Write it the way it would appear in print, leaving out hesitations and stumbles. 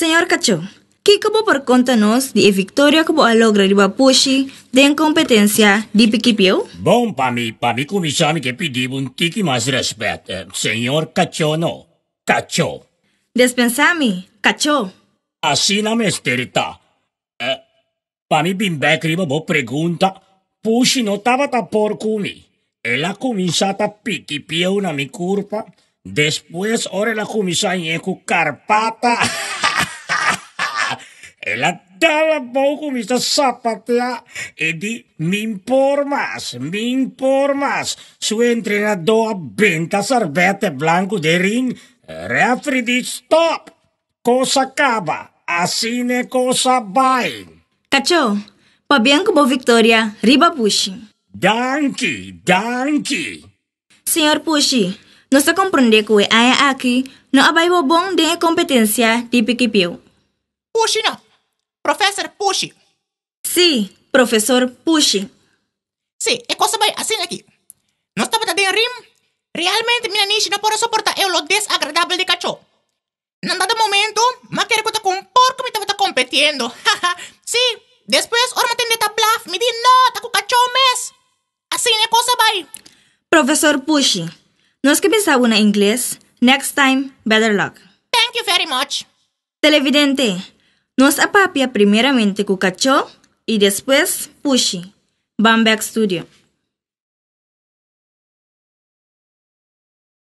Señor Kachó, kiko bo por konta nos di e viktoria ku bo a logra riba Pushi den kompetensia di piki pieu? Bon, pa mi, pa mi kuminsá mi ke pidi bo un tiki mas rèspèt. Señor Kachó no, Kachó. Despensá mi, Kachó. Asina mester ta. Pa mi bin bek riba bo pregunta, Pushi no tabata por ku mi. El a kuminsá ta piki pieu na mi kurpa, despues ora el a kuminsá ñe ku karpata, el a dal abou kuminsá sapateá i di min por mas, min por mas. Su entrenadó a benta sarbète blanku den ring, rèfri di stòp! Kos a kaba, asina e kos a bai. Kachó, pabien ku bo viktoria riba Pushi. Danki, danki. Señor Pushi, nos ta komprondé ku e aña aki no a bai bo bon den e kompetensia di pikipiu. Pushi no, Professor Pushi. Sí, Profesor Pushi. Sí, e kos a bai asina aki. Nos tabata den rim. Realmente mi nanishi no por a soportá e oló desagradabel di kachó. Na dado momento, m'a kere ku ta ku un porko mi tabata kompetiendo. Haha! Sí, despues ora m'a tende ta blaf, mi di, No, ta ku kachó mes! Asina e kos a bai. Profesor Pushi, nos ke bisa bo na ingles, Next time, better luck. Thank you very much. Televidente, nos a papia primeramente ku kachó i despues Pushi. Ban bek studio.